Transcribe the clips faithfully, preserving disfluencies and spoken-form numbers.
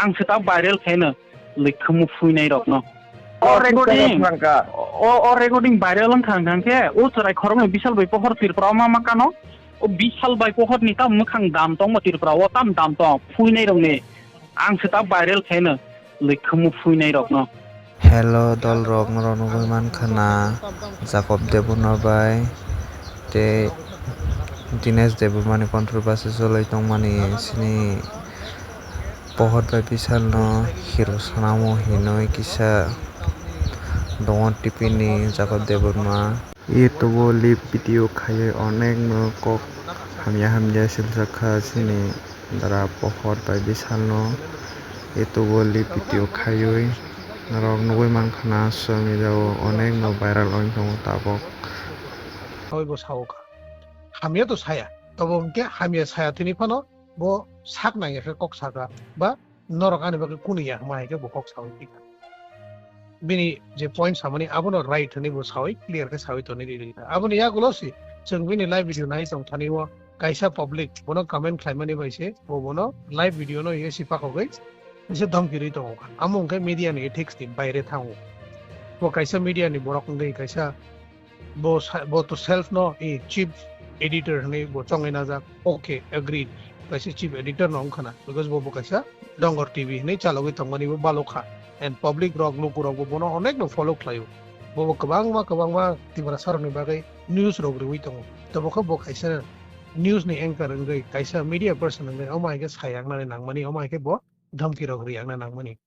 Ang se ta viral khaino, lwkhumu phuinai rokno. O recording, o, o recording viral wng thang thang khe, o chwrai khoroknwi Bishal bai pohor Tripura o ma ma kano, o Bishal bai pohor ni tam mwkhang dam tongmo Tripura o tam dam tong, phuinai rokni. Ang se ta viral khaino, lwkhumu phuinai rokno. Hello, dol rok, norok nugwi mankha na Jacob Debbarma bai tei Dinesh Debbarma ni controversy cholwi tongmani sini pohor bai Bishal no hero swnamo hinwi kisa dongo T V ni Jacob Debbarma. YouTube o live video khaiwi onek no kok hamya hamya siljak kha chini dara pohor bai Bishal no YouTube o live video khaiwi norok nugwi mankha na social media o onek no viral oi tongo tabok. Oi bo sao kha. Hamya to saya. Tobo hwnkhe hamya saya tini phano bo sak nangya khe kok saka ba norok ani bagwi kunu ya hwnma hai khe bo kok saui thika. Bini je point samani abono right hwnwi bo saui clear khe saui tonwi rwi rwkha. Aboni yagulo si chwng bini live video nai tong thani o kaisa public bono comment khlaimani bai se bo bono live video no ye si pakhogwi se dhamki rwi tongo. Amo hwnkhe media ni ethics ni baire thango. Bo kaisa media ni borok wngwi kaisa bo sa-, bo to self no, eh, chief editor hwnwi bo chongwi najak. Okay, agreed. Kaisa chief editor no wngkha na, because bo, bo kaisa Dongor T V hwnwi chalogwi tongmani bo balokha. And public rok, luku rok bo bono onek no follow khlaio. Bo, bo kwbangma, kwbangma Tiprasa rokni bagwi news rok rwui tongo. Tobo khe bo kaisa news ni anchor wngwi, kaisa media person wngwi, omo hai khe sai yaknani nangmani, omo hai khe bo dhamki rok rwi yakna nangmani.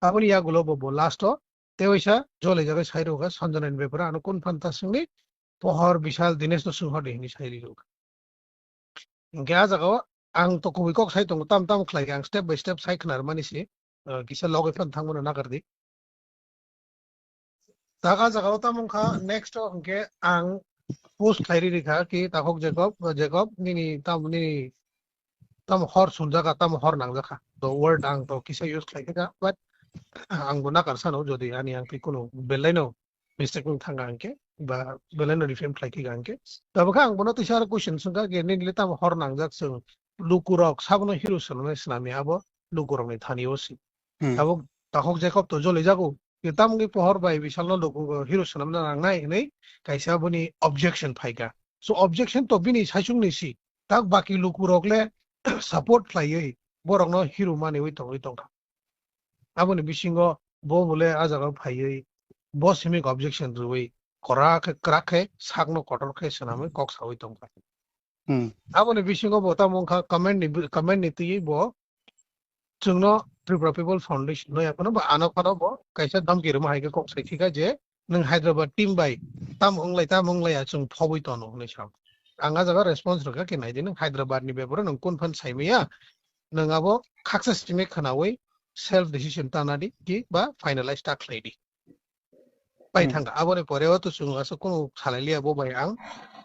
Aboni yagulo bo, bo last o tei waisa joli jagwi sai rwkha Sanjana ni bepare ano kun phan ta swngni pohor Bishal Dinesh no swng hor di hinwi sai rwkha. Hwnkhe ah jagao ang to kubui kok sai tongo, tam tam khlai khe ang step by step sai khnar mani se, ah, kisa logwi phan thangmano nagar di. Tak ah jagao tamo wngkha next o hwnkhe ang post khlai riri kha ki takhok Jacob, Jacob nini tam nini tamo hor sunjaka, tamo hor nangjaka. The word ang to kisa use khlai kha, but ang bo nakar sano jodi ani ang twi kuno belai no mistake wng thangka hwnkhe, ba belai no refrain khlai kha hwnkhe. Tabukhe ang bono twisa aro question swngkha khe, nini le tamo hor nangjak chwng lukurok sabono hero swnamnai swnamya abo lukurokni thani o si. Hmm. Tabuk takhok Jacob to joli jago. Tamo wngwi pohor bai Bishalno lukurok hero swnamna nangnai hwnwi kaisa boni objection phaikha. So objection to bini saichungni si. Tak baki lukurok le support khlaiwi borokno hero maniwi tongwi tongkha. Aboni bisingo bo bole ah jagao phaiwi bo simi objection rwui kora khe, kwrak khe sakno kotor khe swnamwi kok saui tongkha. Hmm. Aboni bisingo bo tamo wngkha comment ni, comment ni twiwi bo chwngno Tripura People Foundation no ya phano bo ano phano bo kaisa dhamki rwma hai khe kok sai thika je nwng Hyderabad team bai tam wnglai tam wnglai ya chwng phobwi tono hwnwi sa. Ang ah jaga response rwkha khe nai di nwng Hyderabad ni beparo nwng kun phan sai maya nwng abo khaksa simi khwnaui self decision ta na di ki ba finalize ta khlai di. Pai hmm. Thangkha. Aboni pore o to chwng aswk kunu salai liya bo bai ang.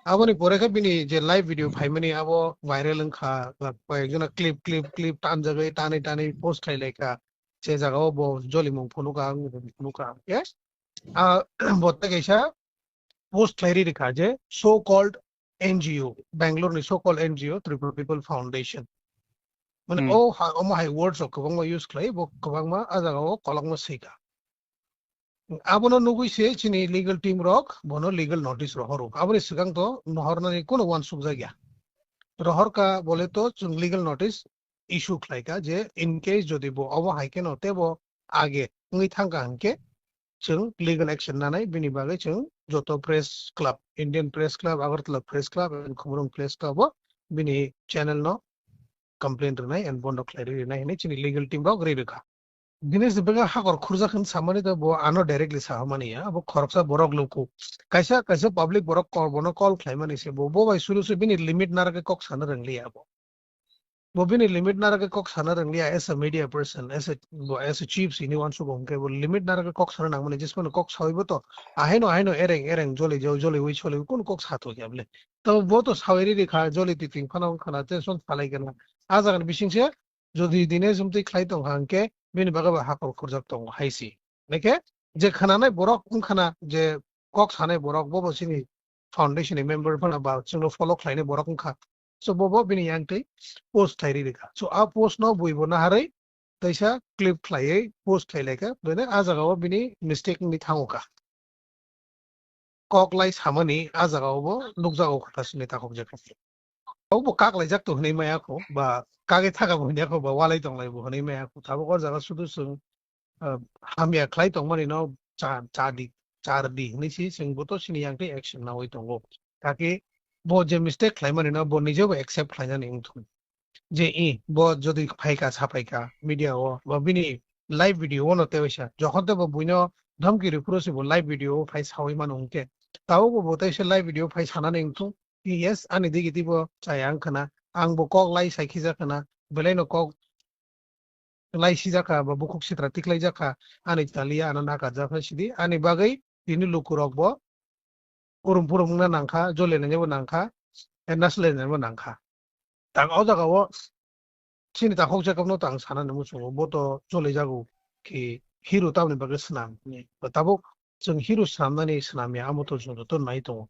Aboni pore khe bini je live video phaimani abo viral wngkha, koyek jona clip, clip, clip tanjagwi tanwi tanwi post khlai laikha. Je jagao bo jolimung phunukha, ang phunukha. Yes? Ah, bo tei kaisa post khlai ri rikha je so called N G O, Bangalore ni so called N G O, Tripura People Foundation. Mane hmm. O ha, omo hai words rok kwbangma use khlai, bo kwbangma ah jagao kolokma swikha. Abono nugwi se chini legal team rok bono legal notice rohoro. Aboni swkang to nohornani kono uansuk jakya. Rohorka bole to chwng legal notice issue khlaika je in case jodi bo obo hai kheno tebo age wngwi thangka hinkhe chwng legal action nanai, bini bagwi chwng joto press club, Indian Press Club, Agartala Press Club, and Khumulwng Press Club o bini channel no complaint rwnai and bondo khlai rwnai hinwi chini legal team rok ri rwkha. Dinesh ni bwkha hakor khurjak hwn samani to bo ano directly sahamani ya, abo khoroksa borok luku. Kaisa, kaisa public borok call, bono call khlaimani se bo, bo bai suru se bini limit narwgwi kok sana rwngliya abo. Bo bini limit narwgwi kok sana rwngliya as a media person, as a, bo as a chief sini uansukgo hwnkhe bo limit narwgwi kok sana nangmani, jismano kok sawibo to ahaino, ahaino ereng, ereng joli jao, joliwi, soliwi kunu kok sathokya bole. To bo to sawi riri kha, joli twi twi phano wngkhana, tension salai gana. Ah jagani bisingse jodi Dinesh umtwi khlai tongkha hwnkhe bini bagwi bo hakor khurjak tongo hai si. Hwnkhe je khwnanai borok wngkhana je kok sanai borok bobo chini foundation ni member phano ba chwngno follow khlainai borok wngkha. So bobo bini yang twi post khlai ri rikha. So a post no buibo naharwi teisa clip khlaiwi post khlai laikha, bini a jagao bini mistake wngwi thango kha. Kok lai samani a jagao bo nukjago kha sini takhuk jekha. Obo kak laijak to hwnwi maya kho, ba kagwi thaka bo hwnwi kho, ba walai tong lai bo hwnwi maya kho. Tabuk o jaga sudu chwng, ah, hamya khlai tongmani no cha, cha di, char di hwnwi si chwng bo to sini yang tei action nawi tongo. Kaki bo je mistake khlaimani no bo nijebo accept khlainani wngthung. Je i bo jodi phaika saphaika media o ba bini live video o no tewaisa jokhon tebo buino dhamki ripuro se bo live video o phai sawi mano hwnkhe tabuk bo bo teisa live video phai sanani wngthung. Yes, ani digi tibo chaya wngkhana, ang bo kok lai sai khijak khana, belai no kok lai sijak kha, ba bukhuk sitra tiklai jak kha, ani chaliya ano nakarjak kha sidi, ani bagwi tini lukurok bo urum purum wngna nangkha, jole nani bo nangkha, nasle nani bo nangkha. Tak o jaga o chini takhuk Jacob no tang sana ni muchungo, bo to jole jago ki hero tamni bagwi swnam. Tabuk chwng hero swnamnani swnamya amo to chwng joto nai tongo.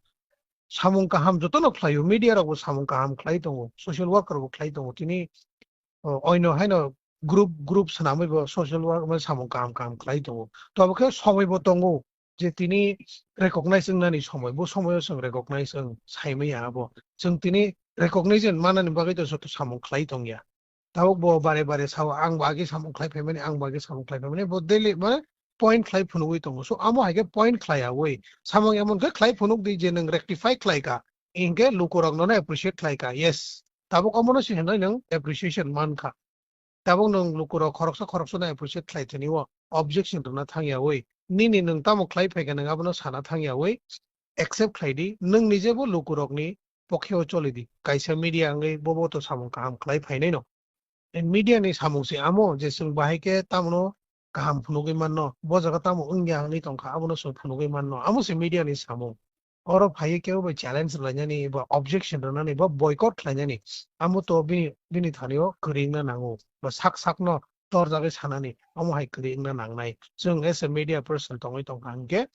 Samung kaham jotono khlaio, media rok bo samung kaham khlai tongo, social worker bo khlai tongo. Tini o, oino haino group, group swnamwi bo social work mane samung kaham kaham khlai tongo. To abo khe somoi bo tongo je tini recognize wngnani somoi, bo somoio chwng recognize wng saimanya abo. Chwng tini recognition manani bagwi to joto samung khlai tongya. Tabuk bo bare bare sao, "Ang bo age samung khlai phaimani, ang bo age samung khlai phaimani," bo daily mane point khlai phunugwi tongo. So amo hai khe point khlai yawi samung emon khe khlai phunuk di je nwng rectify khlai kha, hinkhe lukurok nono appreciate khlai kha. Yes, tabuk omono se hinwi nwng appreciation man kha. Tabuk nwng lukurok khoroksa khoroksa no appreciate khlai thani o objection rwna thang yawi. Nini nwng tamo khlai phaikha nwng abono sana thang yawi accept khlai di. Nwng nije bo lukurokni pokhe o choli di. Kaisa media wngwi bobo to samung kaham khlai phainai no. Media ni samung se amo je chwng bahai khe tamono kaham phunugwi manno. Bo jaga tamo wngya wngwi tongkha abono chwng phunugwi manno. Amo se media ni samung. Oro phaiwi kebo bai challenge rwlainani ba objection rwnani ba boycott khlainani amo to bini, bini thani o kwrwi wngna nango ba sak sakno torjagwi sanani omo hai kwrwi wngna nangnai. Chwng as a media person tongwi tongkha hinkhe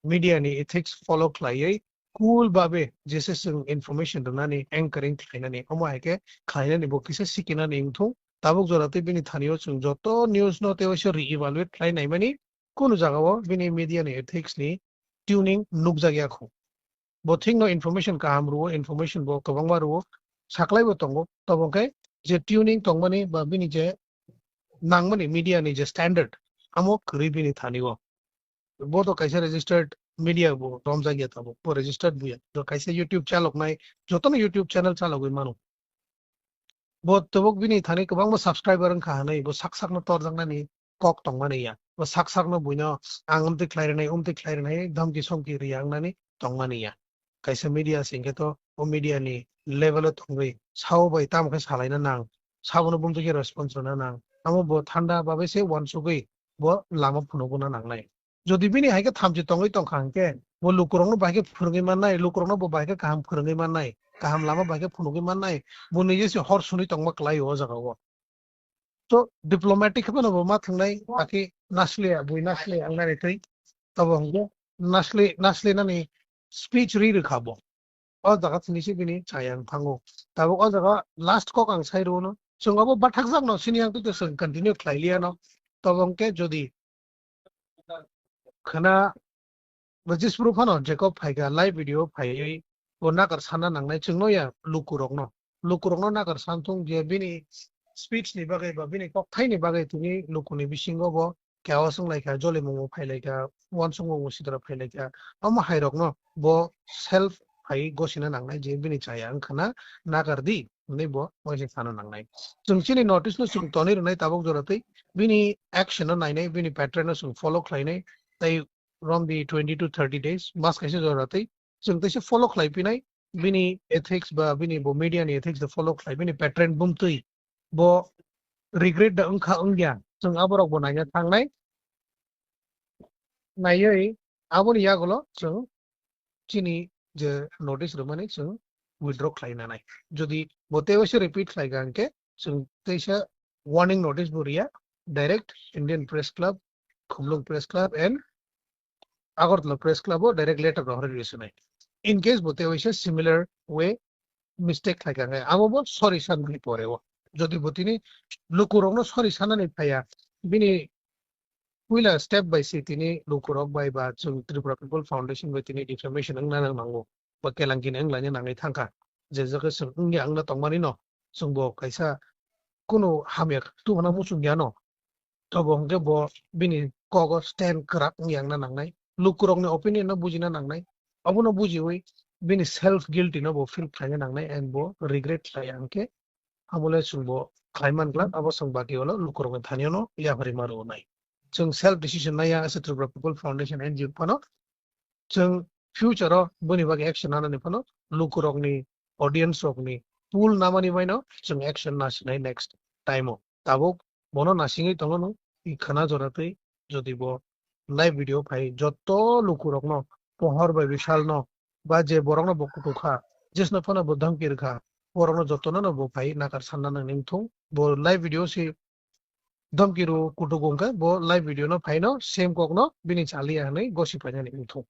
media ni ethics follow khlaiwi cool babe jesa chwng information rwnani anchoring khlainani omo hai khe khlainani bo kisa sikinani wngthung. Tabuk jora tei bini thani o chwng joto news no tei waisa re-evaluate khlai naimani kunu jaga o bini media ni ethics ni tuning nukjak ya kho. Bo thik no information kaham rwo, information bo kwbangma rwo, saklai bo tongo. Tobo khe je tuning tongmani ba bini je nangmani media ni je standard amo kwrwi bini thani o. Bo to kaisa registered media bo romjak ya tabuk, bo registered buya. To kaisa YouTube chaloknai, jotono YouTube channel chalogwi mano. Bo tabuk bini thani kwbangma subscriber wngkha hwnwi bo sak sakno torjaknani kok tongmani ya. Bo sak sakno buino ang umtwi khlai rwnai, umtwi khlai rwnai, dhamki somki riya wngnani tongmani ya. Kaisa media se hinkhe to o media ni level o thangwi sao bai tamo khe salaina nang, sabono bumtwi khe response rwna nang. Amo bo thanda babai se uansugwi bo lama phunuguna nangnai. Jodi bini hai khe thamchi tongwi tongkha hinkhe, bo lukurokno bai khe phwrwngwi mannai, lukurokno bo bai khe kaham phwrwngwi mannai, kaham lama bai khe phunugwi mannai, bo nije se hor suni tongma klai o jaga o. To diplomatic khe bono bo ma thwngnai, akhe nasle ya, bui nasle ya wngnani twi. Tobo hwnkhe nasle, nasle nani speech ri rwkha bo. O jaga thini se bini chaya wng thango. Tabuk o jaga last kok ang sai rwno. Chwng abo bathakjak no sini ang twi to chwng continue khlai liya no. Tobo hwnkhe jodi khwna bo Jispru phano Jacob phaikha live video phaiwi bo nakar sana nangnai chwngno ya lukurokno. Lukurokno nakar san thung je bini speech ni bagwi ba bini kokthai ni bagwi tini lukuni bisingo bo chaos wng lai kha, jolimung bo phai lai kha, uansukmung bo sitra phai lai kha. Omo hai rokno bo self phai gosina nangnai je bini chaya wng khana nakar di hwnwi bo waisa sana nangnai. Chwng chini notice no chwng tonwi rwnai tabuk jora twi bini action no nainai, bini pattern no chwng follow khlainai tei from the twenty to thirty days mas kaisa jora twi chwng teisa follow khlai pinai bini ethics ba bini bo media ni ethics da follow khlai bini pattern bumtwi bo regret da wngkha wngya chwng aborok bo naina thangnai. Naiwi aboni yagulo chwng chini je notice rwmani chwng withdraw khlai nanai. Jodi bo tei waisa repeat khlai kha hwnkhe chwng teisa warning notice bo riya, direct Indian Press Club, Khumlung Press Club and Agartala Press Club o direct letter rohorwi rwswnai. In case bo tei waisa similar way mistake khlai kha hwnkhe abo bo sorry sanani pore o. Jodi bo tini lukurokno sorry sanani phaiya, bini puila step bai se tini lukurok bai ba chwng Tripura People Foundation bai tini defamation wngna nango, ba kelangkini wnglaina nangwi thangkha. Je jaga chwng wngya wngna tongmani no, chwng bo kaisa kunu hamya tubuna muchung ya no. Tobo hwnkhe bo bini kogo stand kwrak wngya wngna nangnai. Lukurokni opinion no bujina nangnai. Obono bujiwi bini self guilty no bo feel khlaina nangnai and bo regret khlaiya hwnkhe amole chwng bo khlai man glak, abo chwng baki ulo lukurokni thani no yapharwi ma rwnai. Chwng self decision naiya ase Tripura People Foundation N G O phano. Chwng future o boni bagwi action nanani phano lukurokni, audience rokni pool namani baino chwng action nasinai next time o. Tabuk bono nasingwi tongo no, i khana jora twi jodi bo live video phai joto lukurokno pohor bai bisal no ba je borokno bo kutuk kha, jesno phano bo dhamki rwkha, borokno jotono no bo phai nakar sanna nang ning thung. Bo live video si dhamki rw kutuk wngkha, bo live video no phaino same kokno bini chaliya hwnwi gosi phainani wngthung.